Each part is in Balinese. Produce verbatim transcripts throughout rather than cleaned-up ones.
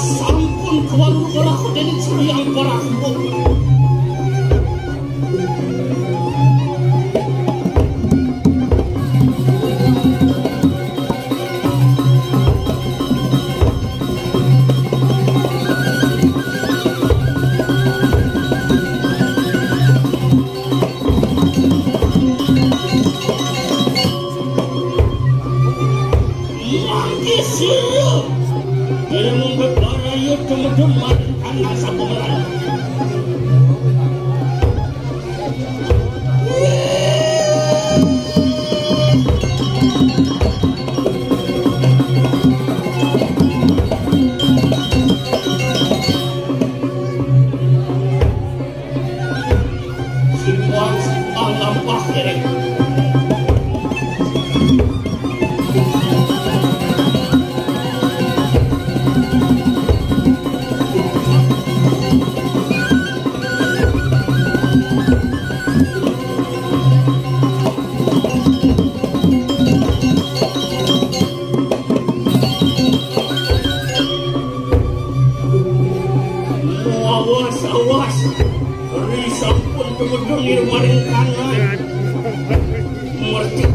Sampun kawalu ora dening Sri Angkara. Mangke sira ira mung bebaraya tumedun marang tanah sabumeran. Simbang-simbang lampah dereng. Awas, awas. Ri sampun tumedun ing maring tanah. Mercik.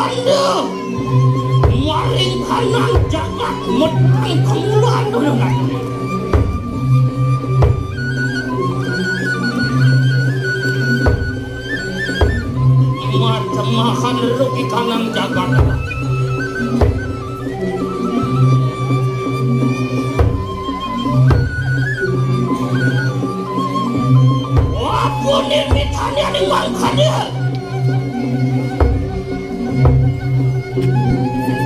Anda maring kanang jagat medang kemulan dulu. Macemahan rugi kanang jagat. Apa ni mitanya ni mangkanya?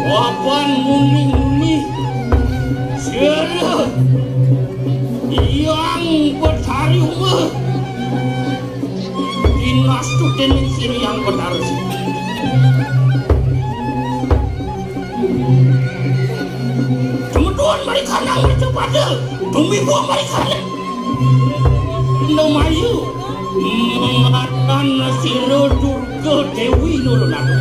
Apan muni-muni sira yang betari umur. Dinas tu dening sira yang betari. Kemudian mereka nang mereka pada. Bumi buah mereka nang. Namayu mengatakan sira Durga Dewi Nurunata.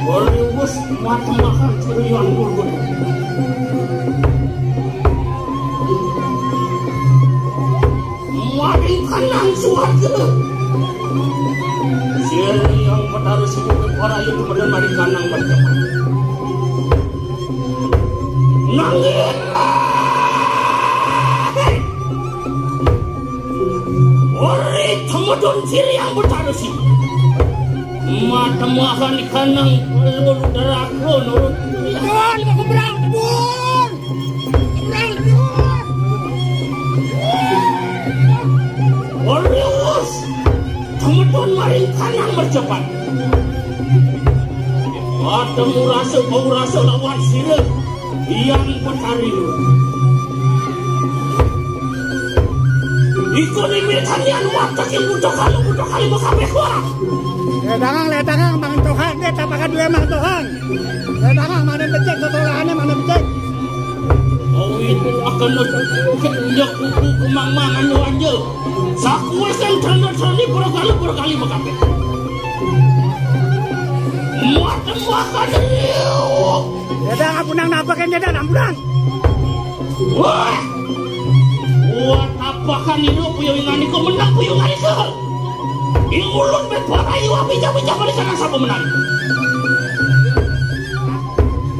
Waliwus matemahan curian gurgun. Maring kanang suarga. Sira yang petara sibuk para itu kemudian maring kanang berjamaah. Nanging ori temudun sira yang betara sibuk. Matemahan kanang perlu derako nurut. Tebon, kebrang, tebon. Kebrang, tebon. Waliwus, temetun maring kanang mercepat. Ketemu rasa bau rasa lawan sira yang petari. Iku ni milik kalian, watak yang butuh kalu, butuh kali, buka pekwa. Ledangang, ledangang, Mang Tuhan, dia tapakan dua Mang Tuhan. Ledangang, mana becek, sesolahannya mana becek. Oh, itu akan nunjuk kuku kemang-mang anu aja. Sakuwe kan tanda-tanda berkali-berkali makape. Muat makan. Ledangang, ampunang, nampakin, ledangang, ampunang. Wah! Wah, tapakan ilu puyungan iku menang puyungan iku. Ing ulun bet warayu api jawi jawi sana sapa menang.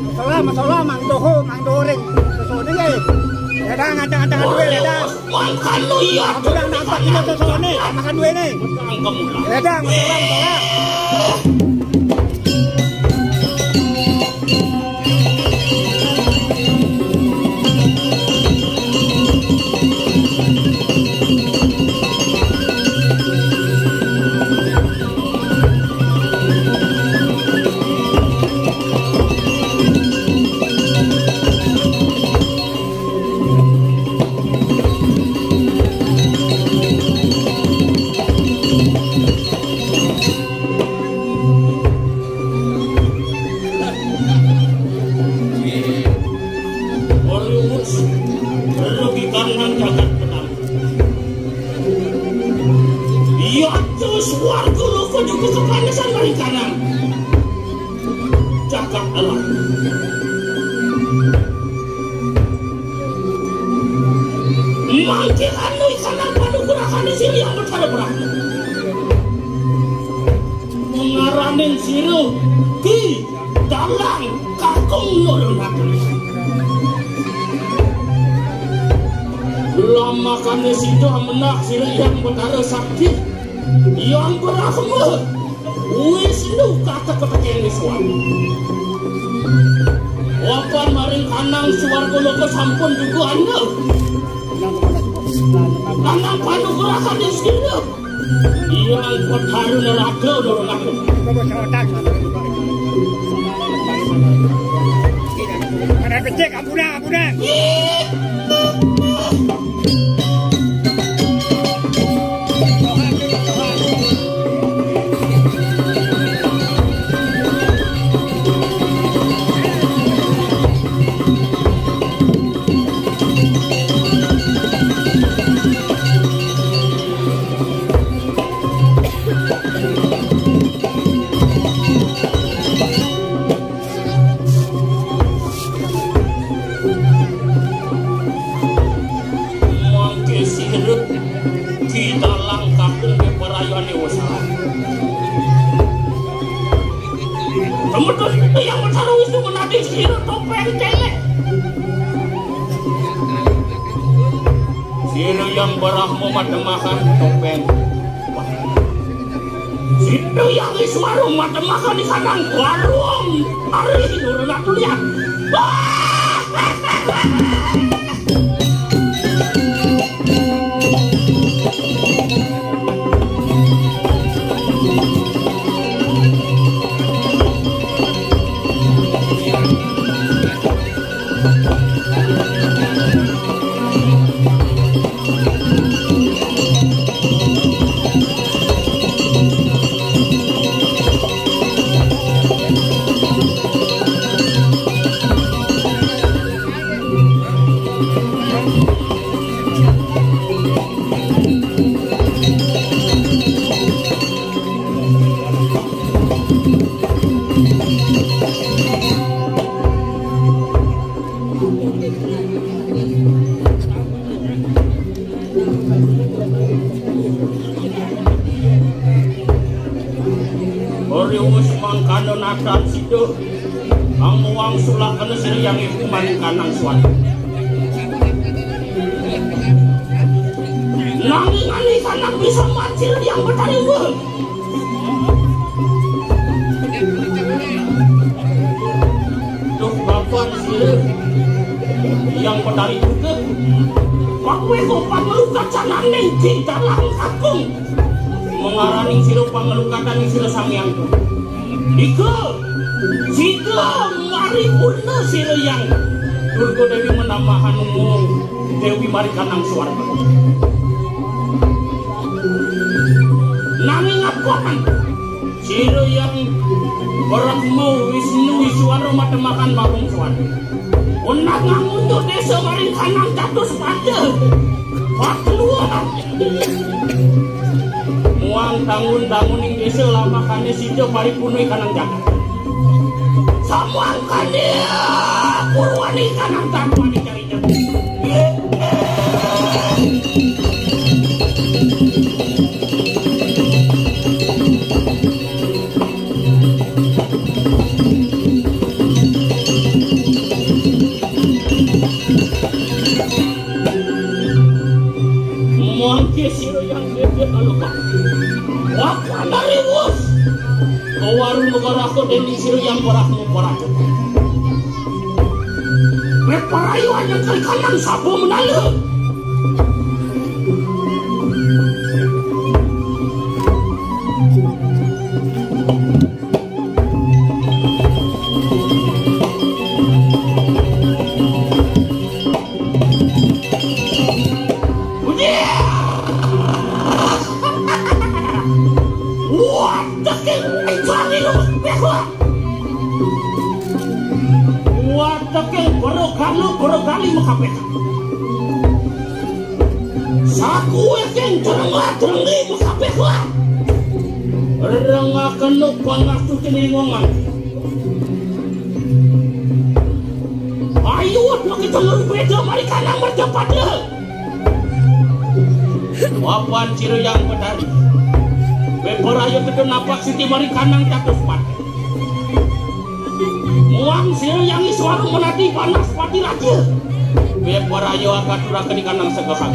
Masalah, masalah, Mang Doho, Mang Doring. Sesone nggih. Ledangang, ancang-ancang duwe, ledangang. Mangkano iya. Aku yang nampak ini sesone, makan duwe ne. Ledangang, masalah, masalah. Hollywood, rugi karena jagat petang. Iya, terus warga loko juga kepanasan dari kanan. Jagat alam. Mangke anu ikanang panugrahan sing yang bertara berang. Ngaraning sira Ki Dalang Kakung Nurunati. Lamakane sida menah sira yang Betara Sakti, yang Brahma, Wisnu kata ketekene suami. Wapan maring kanang swarga loka sampun juga anda. Kanang panugrahan yang sira. Iya, angkot haru neraka udah aku. Ada becek, ampunan, ampunan. Mangke sirep kita langkahkeun ka parayuan dewasa. Kemudian itu yang bertaruh itu menadi sirep topeng cewek. Sira yang berahmu matemahan topeng. Sira yang iswaru matemahan di kanang warung. Ari nurun atuh lihat. Ori wis mangkana natan sida, kang muang sulakana sira yang ibu maring kanang suwati. Nanging ané kanang bisa mancil yang betari wéh. Duh, bapan sira yang petari juga. Pakuwé kok pangelukat sananing di dalam kakung. Mengaraning sira pangelukatan sira Sang Hyang. Ika, sida mari purna sira yang Durga Dewi menamahan umum Dewi Marikanang Swarga. Nanging apanan? Sira yang Brahma Wisnu Iswara matemakan babung suwati. Unang ngamundut desa maring kanang catus pada. Pakluan. Muang tangun-tanguning desa lamakané sida paripurna kanang jagat. Samangkané purwané kanang tanpa dicari. Mangke sira yang bebet alebak. Wakana riwus. Kawarung negara aku dening sira yang parah muparat. Wé parayu anyang kari kanang sapa menala. Wateking mencari lu, bego. Wateking boro galu, boro gali makapet. Sakuwé kén drengah-drengih makapet. Rengaken pangaktu tiningongan. Ayo, dua kita ngeru beda, mari kanang mercapada. Wapan sira yang betari. Beber ayo kita napak siti mari kanang catus pat. Muang sira yang iswaru menati panas pati raja. Beber ayo akaturaken di kanang segahan.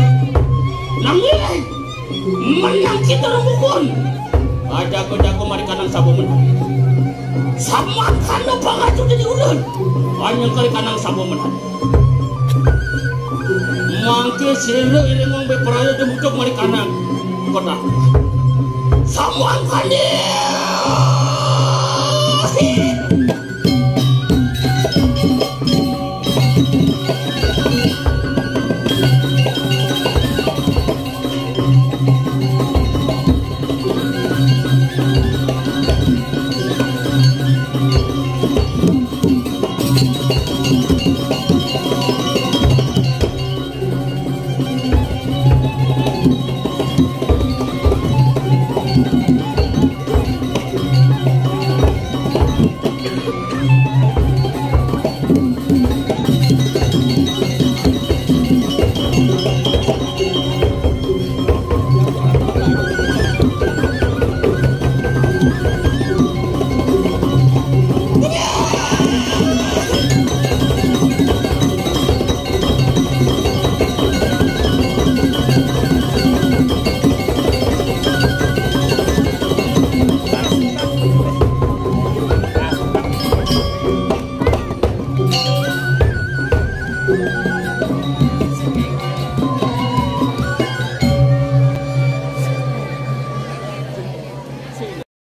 Nanging Menang kita rembukun. Ajago-jago mari kanang sabo menang. Samakana pangaju dadi ulun. Anyang kari kanang sabo menang. Mangke sira iring wong beprayo jemucuk mari kanang. Kota. Someone for me.